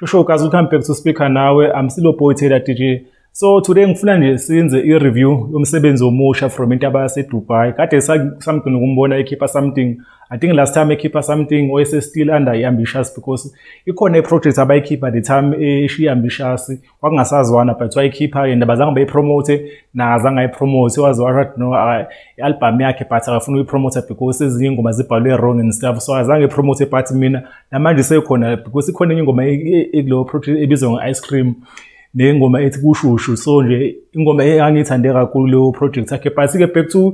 Sho guys, welcome back to Speaker Nawe. I'm still boy Taylor DJ. So today ngifuna nje siyenze i-review yomsebenzi omusha from Intaba yaseDubai. Kade samgcina ukumbona ekhipha something. I think last time ekhipha something oyese still under i-Ambitious, because ikhona i-project abayikhipha the time eshiya Ambitious, kwakungasazwana, but wayikhipha yena, bazange bayipromote, nakazange ayipromote, waze wathi no, i-album yakhe, but akafuna ukuyipromote because ezinye ingoma zibhalwe wrong and stuff, so azange ipromote. But mina namanje sekhona, because ikhona enye ingoma ekuleyo project ebizwa nge-Ice Cream nengoma ethi Kushushu. So nje ingoma engangiyithande kakhulu leyo project yakhe. But-ke back to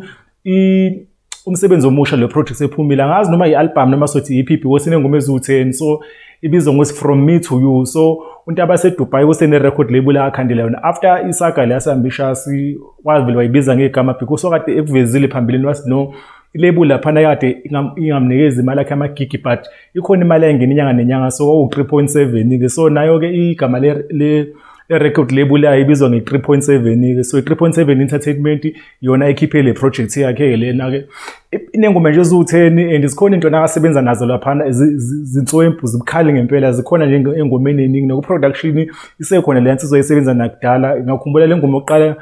umsebenzi omusha, le project ephumile, angazi noma i-album noma sothi i-EP, because inengoma eziwu-10. So ibizwa ngokuthi From Me to You. So uNtaba yaseDubai usene-record label akhandela yona after isaga le yase-Ambitious, wavele wayibiza ngegama because wakade ekuvezile phambilini, wathi no, ilabel laphana kade ingamnikezi imali yakhe amagigi, but ikhona imali ayingena inyanga nenyanga, so kwaku-3.7-ke. So nayo-ke igama le record label yayo ibizwa nge-3.7-ke. So i-3.7 Entertainment yona ikhiphe le project yakhe lena-ke, inengoma nje eziwu-10, and zikhona into nakasebenza nazo laphana, zinswempu, zibukhali ngempela, zikhona nje engomeni eningi, naku-production isekhona le nsizwa esebenza nakudala. Ngakhumbula le ngoma yokuqala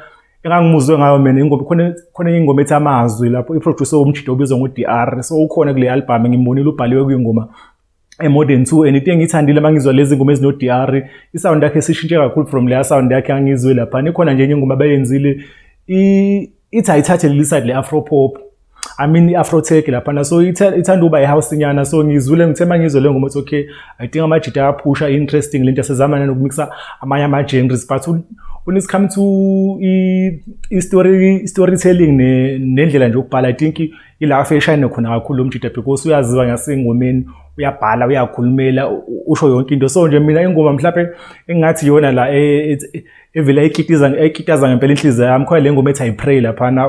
engangimuzwe ngayo mina, ingoma khona ingoma ethi Amazwi, lapho iproducer umjito obizwa ngo-DR. So ukhona kule album, ngimbonile ubhaliwe kwingoma e-more than two. And into engiyithandile uma ngizwa lezi ngoma ezino-DR, isound yakhe isishintshe kakhulu from leya sound yakhe angizwe laphana. Ikhona nje enye ingoma abayenzile, ithi ayithathe leli side le-afro pop, I mean i-afrotech laphana, so ithanda ukuba i-house nyana. So ngizwile, ngithe uma ngizwe le ngoma ukuthi okay, I think amajita ayaphusha, interesting lento asezama nanokumixa amanye ama-genres. But when it's come to i-story, storytelling nendlela nje yokubhala, I think ila afeshayine khona kakhulu lo mjida, because uyaziwa ngasengomeni, uyabhala, uyakhulumela, usho yonke into. So nje mina ingoma mhlawumbe engingathi iyona la evela ekitiza, ekitaza ngempela inhliziyo yami, khona le ngoma ethi I Pray. Laphana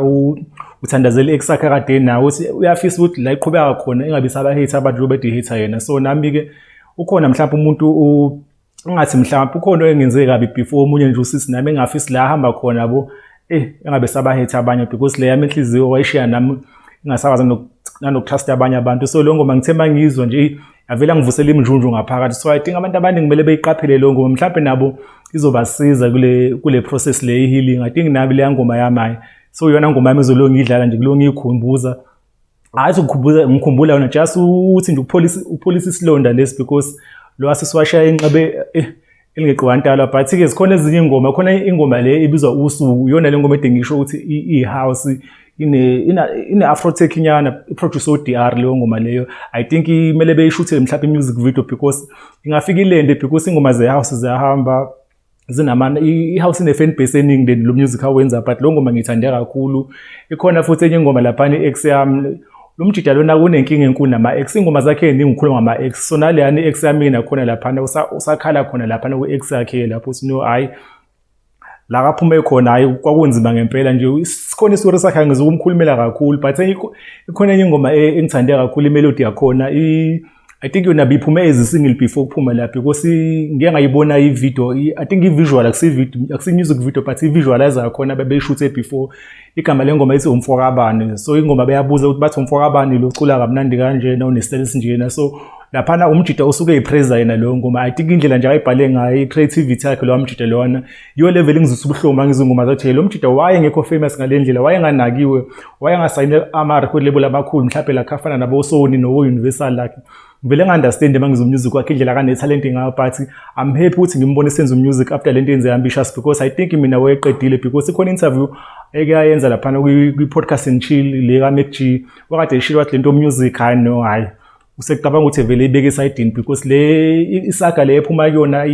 uthandazela i-ex yakhe akade nawe, uthi uyafisa ukuthi la iqhubeka khona ingabi saba-hate abantu njengoba ede yena. So nami-ke ukhona mhlawumbe umuntu ungathi mhlawumbe ukhona engenze kabi before, omunye nje usisi, nami engafisi la ahamba khona yabo, engabe saba-hate abanye, because le yami inhliziyo wayishiya nami ingasakwazi nanokutrust abanye abantu. So leyo ngoma ngithe mangizwa nje, yavele ngivusela imnjunju ngaphakathi. So I think abantu abaningi kumele beyiqaphele leyo ngoma, mhlawumbe nabo izobasiza kule process le healing. I think nami leya ngoma yami, hayi, so iyona ngoma yami ezolo ngiyidlala nje kulo ngiyikhumbuza, hayi ukukhumbuza, ngikhumbula yona, just ukuthi nje ukupholisa isilonda lesi, because lo asisiwashaya inxebe elingeqiwantala. But-ke zikhona ezinye iy'ngoma, khona ingoma le ebizwa Usuku, iyona le ngoma ede ngisho ukuthi i-house, ine-afrotech nyana, iproduce o-DR. Leyo ngoma leyo I think kumele beyishuthele mhlawumbe i-music video, because ingafika ilende, because ingoma ze-house ziyahamba, zinamana, i-house ine-fan base eningi than lo music awenza. But lo ngoma ngiyithande kakhulu. Ikhona futhi enye ingoma laphana, i-ex yami. Lo mjida lona kunenkinga enkulu nama-ex, iy'ngoma zakhe ey'ningi ukhuluma ngama-ex. So naleyana i-ex yami nakhona laphana usakhala khona laphana ku-ex yakhe lapho, uthi no, hhayi, la kaphume khona, hhayi, kwakunzima ngempela nje. Sikhona isitori sakhe, angizukumkhulumela kakhulu. But ikhona enye ingoma engithande kakhulu, imelody yakhona, I think yona biphume as a single before kuphuma lapha, because ngike ngayibona i-video, I think i-visual, akusi-video, akusi-music video, but i-visualizer yakhona bebeyishuthe before. Igama lengoma ithi Umfokabani. So ingoma beyabuza ukuthi bathi umfokabani lo ucula kamnandi kanjena, unesitayela esinjena. So laphana umjida usuke eyipraise yena leyo ngoma. I think indlela nje ayibhale ngayo, i-creativity yakhe lowa mjida lona, yiyo level engizwisa ubuhlungu uma ngizwa ingoma zathi lo mjida wayengekho famous ngale ndlela, wayenganakiwe, wayengasayine ama-record label amakhulu mhlawumbe lakhe afana nabo-Sony nowo-Universal. Lakhe ngivele ngi-understand uma ngizwa umusic wakhe, indlela akane-talent ngayo. But I'm happy ukuthi ngimbone senza umusic after lento yenze Ambitious, because I think mina wayeqedile, because ikhona interview eke yayenza laphana kwi-Podcast and Chill le ka-Mac G, wakade eshilo, wathi lento music, hayi no, hayi, usecabanga ukuthi vele ibeke esayidini, because le isaga le ephuma kuyona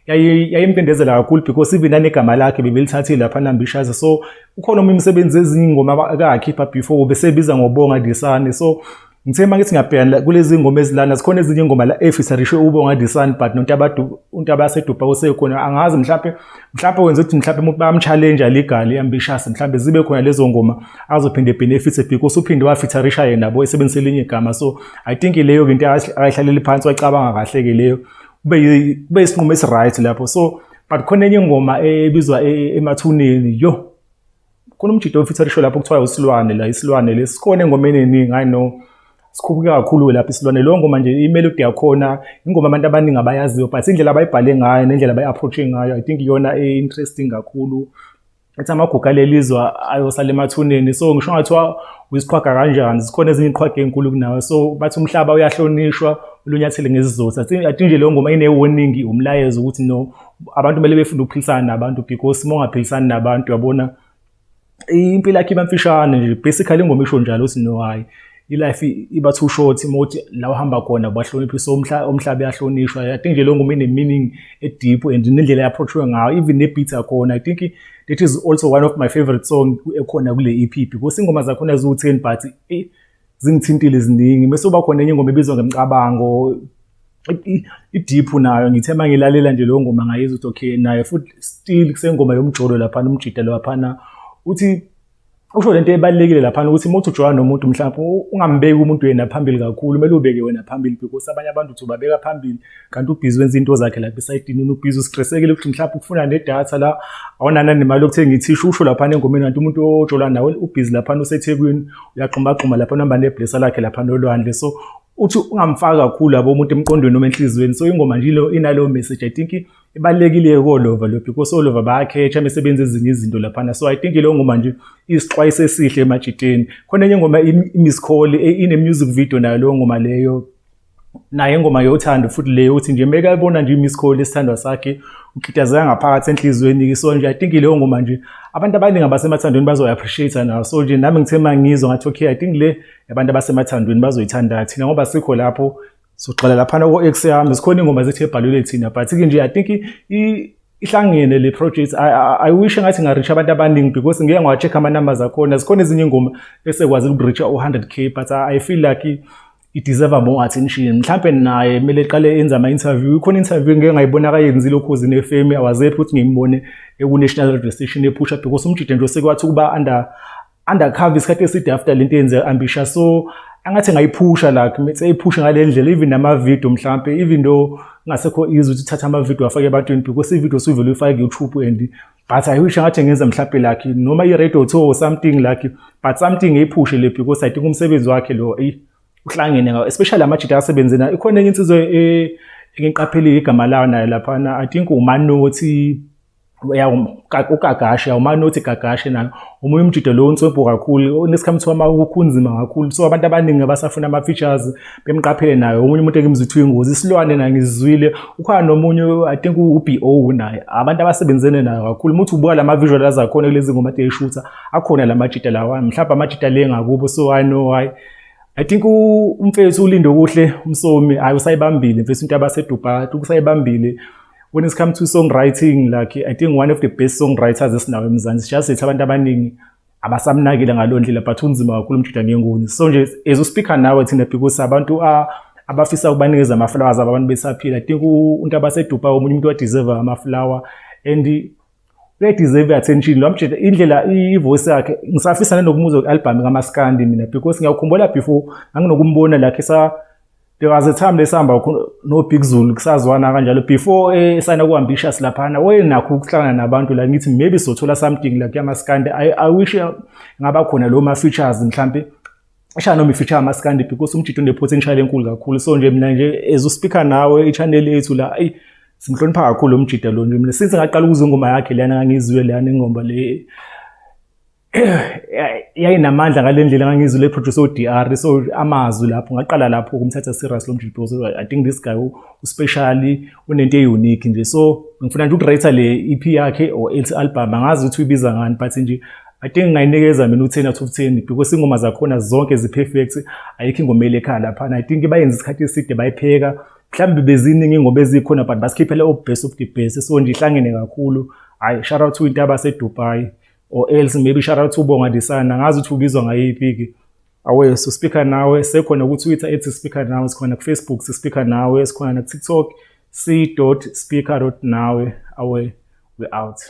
yayimcindezela kakhulu, because even nanegama lakhe bebelithathile laphana Ambitious. So ukhona omunye umsebenzi, ezinye iy'ngoma akakhipha before besebiza ngoBonga Disane. So ngithe uma ngithi ngiyabheka kulezi ngoma ezilana, zikhona ezinye ingoma la efeaturishe uBonga Disane, but uNtaba yaseDubai usekhona. Angazi, mhlampe wenza ukuthi mhlampe umuntu bayam-challenge legally Ambitious, mhlampe zibe khona lezo ngoma azophinde benefit, because uphinde wafeaturisha yena nabo esebenzisa elinye igama. So I think leyo into akayihlalele phansi wacabanga kahle-ke leyo, kube isinqumo esi-right lapho. So but khona enye ingoma ebizwa Emathuneni, yo, khona umjida ofeaturishe lapho kuthiwa uSilwane la, isilwane lesi sikhona engomeni eningi, I know. Sikhuphuke kakhulu lapha isilwane. Leyo ngoma nje, i-melody yakhona, ingoma abantu abaningi abayaziyo, but indlela abayibhale ngayo nendlela abayi-approach-e ngayo, I think iyona e-interesting kakhulu. Ethi amagugu alelizwa ayosala emathuneni. So ngisho ngathiwa uyisiqhwaga kanjani, zikhona ezinye iqhwaga ey'nkulu kunawe. So bathi umhlaba uyahlonishwa, ulunyathele ngesizotha. I think nje leyo ngoma ine-warning, umlayezo ukuthi no, abantu kumele befunde ukuphilisana nabantu, because uma ungaphilisani nabantu, uyabona, impilo yakho iba mfishane nje. Basically ingoma isho njalo ukuthi no, hhayi, i-life iba too short uma uthi la uhamba khona bahloniphe. So umhlaba uyahlonishwa. I think nje leyo ngoma ine-meaning e-deep and nendlela e-approach-we ngayo, even ne-beat yakhona. I think that is also one of my favorite song ekhona kule EP, because ingoma zakhona ziwu-10, but zingithintile ziningi. Mase kuba khona enye ingoma ebizwa ngemcabango, i-deep nayo. Ngithe uma ngilalela nje leyo ngoma, ngayizwa ukuthi okay, nayo futhi still kusengoma yomjolo laphana. Umjida laphana uthi usho lento ebalulekile laphana, ukuthi uma uthi ujola nomuntu, mhlawumbe ungambeki umuntu yena phambili kakhulu, kumele ubeke wena phambili, because abanye abantu uthi ubabeka phambili kanti ubhizi wenza into zakhe lapha esayidini, ubhizi ustressekile ukuthi mhlawumbe ufuna nedatha la, awunana nemali yokuthenga ithishu. Usho laphana engomeni, kanti umuntu ojola nawe ubhizi laphana useThekwini, uyagxumagxuma laphana, uhamba neblesa lakhe laphana olwandle. So uthi ungamfaki kakhulu yabo umuntu emqondweni noma enhliziyweni. So ingoma nje inaleyo message. I think ibalulekile kolova lo, because olova bayakhetha mesebenza ezinye izinto laphana. So I think leyo ngoma nje isixwayiso esihle emajiteni. Khona enye ingoma, i-miss call, ine-music video nayo leyo ngoma leyo. Nayo ingoma yothando futhi leyo, uthi nje mekabona nje i-miss call esithandwa sakhe, ukitazeka ngaphakathi enhliziyweni. So nje I think leyo ngoma nje abantu abaningi abasemathandweni bazoyi-appreciate nayo. So nje nami ngithe uma ngizwa ngathi okay, I think le abantu abasemathandweni bazoyithanda. Thina ngoba sikho lapho, soqala laphana ko-ex yami, zikhona iy'ngoma zethu ebhalelwe thina, but-ke nje I think ihlangene le project. I wish engathi nga-reach abantu abaningi, because ngike ngawa-check ama-numbers akhona, zikhona ezinye iy'ngoma esekwazi uku-reach-a u-100K, but I feel like i-deserve more attention. Mhlampe naye kumele eqale enze ama-interview. Ikhona interview ngike ngayibona akayenzile oKhozini FM. I was happy ukuthi ngimbone eku-national radio station ephusha, because umjide nje osekwathi ukuba undercover isikhathi eside after lento yenze Ambitious. So angathi ngayiphusha, like methe eyiphusha ngale ndlela, even nama-video mhlampe, even though kungasekho easy ukuthi uthathe ama-video afake ebantwini, because i-video usuvele uyifake ku-YouTube and but I wish ngathi ngenza mhlampe like noma i-radio tour or something like, but something eyiphushe le, because I think umsebenzi wakhe lo, eyi, uhlangene ngawo, especially amajita asebenze nayo. Ikhona enye insizwa engiqaphelile igama layo nayo laphana, I think uManothi ya, uGagashe, uManothi Gagashe, nayo omunye umjido lo unswebhu kakhulu, nesikhathi kuthiwa kunzima kakhulu. So abantu abaningi abasafuna ama-features bemqaphele nayo. Omunye umuntu engimzwa ukuthi uyingozi, isilwane naye ngizwile. Ukhona nomunye, I think u-BO naye, abantu abasebenzene nayo kakhulu. Uma uthi ubuka lama-visual akhona kulezi ngoma ade eshutha akhona, la majita lawa, mhlawumbe amajita le ngakubo. So I know why I think umfethu uLindokuhle uMsomi, hayi, usayibambile mfethu into abaseDubai, usayibambile. When it comes to songwriting, like, I think one of the best songwriters esinawo eMzansi, just ethi abantu abaningi abasamnakile ngalo ndlela, but unzima kakhulu umjida ngengoni. So nje as uspeaker nawe thina, because abantu abafisa ukubanikeza ama-flowers abantu besaphila, I think umuntu abaseDubai omunye umuntu wa-deserve ama-flower and uyayideserve i-attention lo mjida. Indlela i-voice yakhe, ngisafisa nanokumuzwa ku-album kaMaskandi mina, because ngiyakhumbula before nganginokumbona like sa there was a time lesihamba no Big Zulu, kusazwana kanjalo before esayina ku-Ambitious laphana, wayenakho ukuhlangana nabantu la. Ngithi maybe sizothola something like yamaskandi. I wish ngaba khona lo ma-features, mhlampe eshaya noma i-feature yamaskandi, because umjida une-potential enkulu kakhulu. So nje mina nje as uspeaker nawe, i-channel yethu la, eyi, simhlonipha kakhulu umjida lo nje. Mina since ngaqala ukuzwa ingoma yakhe leyana, ngangizwe leyana ingoma le yayinamandla ngale ndlela, ngangizwe le producer o-DR. So amazwi lapho, ngaqala lapho ukumthatha serious lo mjida, because I think this guy uspecially, unento e-unique nje. So ngifuna nje ukurate le EP yakhe or else album, angazi ukuthi uyibiza ngani, but nje I think ngingayinikeza mina u-10 out of 10, because ingoma zakhona zonke zi-perfect, ayikho ingoma elekhaya laphana. I think bayenza isikhathi eside bayipheka, mhlawumbe beziningi ingoma ezikhona, but basikhiphele o-best of the best. So nje ihlangene kakhulu. Hayi, shout out to into abaseDubai, or else maybe shout out to Bonga Disana, angazi ukuthi ubizwa ngayiphi-ke. Awe, so speaker nawe sekhona ku-Twitter ethi speaker nawe, sikhona ku-Facebook speaker nawe, sikhona na-TikTok c.speaker.nawe. Awe, we out.